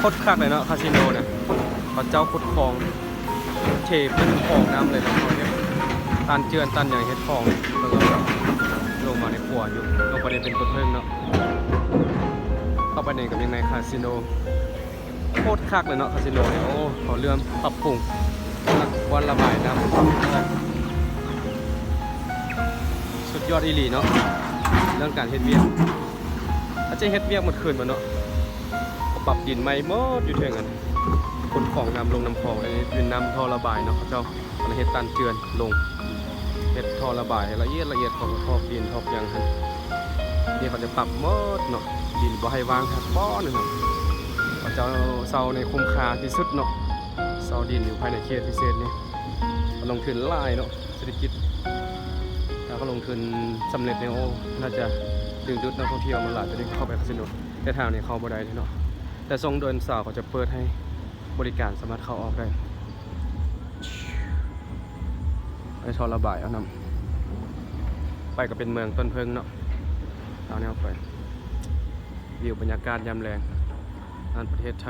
ໂຄດຄັກເລີຍເນາະ ຄາສິໂນນະ ເຂົາເຈົ້າຂຸດຄອງ ເທເປັນຄອງນ້ຳເລີຍເນາະ ເຂົາເຮັດຕັນເຈື່ອນຕັນຫຍັງ ເຮັດຄອງ ເບິ່ງເອົາ ລົງມາໃນຂົວຢູ່ ລົງໄປໃນເປັນຕົ້ນເຜິ້ງເນາະ ເຂົ້າໄປໃນກໍເປັນໃນຄາສິໂນ ໂຄດຄັກເລີຍເນາະ ຄາສິໂນນີ້ ໂອ້ ເຂົາເລີ່ມປັບປຸງບ່ອນລະບາຍນ້ຳ ສຸດຍອດອີ່ຫຼີເນາະ ເລື່ອງການເຮັດວຽກ ອາດຈະເຮັດວຽກໝົດຄືນບໍ່ເນາະ ກໍປັບດິນໃໝ່ໝົດຢູ່ເທິງຫັ້ນ ຂົນຂອງນ້ຳລົງນ້ຳຂອງ ອັນນີ້ເປັນນ້ຳທໍ່ລະບາຍເນາະ ເຂົາເຈົ້າ ອັນນີ້ເຮັດຕັນເຈື່ອນລົງ ເຮັດທໍ່ລະບາຍໃຫ້ລະອຽດລະອຽດ ເຂົາກໍຖອກດິນຖອກຫຍັງຫັ້ນ ນີ້ເຂົາຈະປັບໝົດເນາະ ດິນບໍ່ໃຫ້ວ່າງຈັກບ່ອນເນາະ ເຂົາເຈົ້າເຊົ່າໃນຄຸ້ມຄ່າທີ່ສຸດເນາະ ເຊົ່າດິນຢູ່ພາຍໃນເຂດພິເສດນີ້ ເຂົາລົງທຶນຫຼາຍເນາະ ເສດຖະກິດ ຖ້າເຂົາລົງທຶນສຳເລັດນີ້ ໂອ້ ໜ້າຈະດຶງດູດນັກທ່ອງທ່ຽວມາຫຼາຍ ແຕ່ນີ້ເຂົາເຂົ້າໄປຄາສິໂນ ແຕ່ທາງນີ້ເຂົ້າບໍ່ໄດ້ເດເນາະ ແຕ່ຊ່ວງເດືອນຊາວເຂົາຈະເປີດໃຫ້ບໍລິການສາມາດເຂົ້າອອກໄດ້ ໃຫ້ທໍ່ລະບາຍເອົານ້ຳ ໄປກໍເປັນເມືອງຕົ້ນເຜິ້ງເນາະ ເອົາແນວໄປ ວິວບັນຍາກາດຍາມແລງ ນັ້ນປະເທດໄທ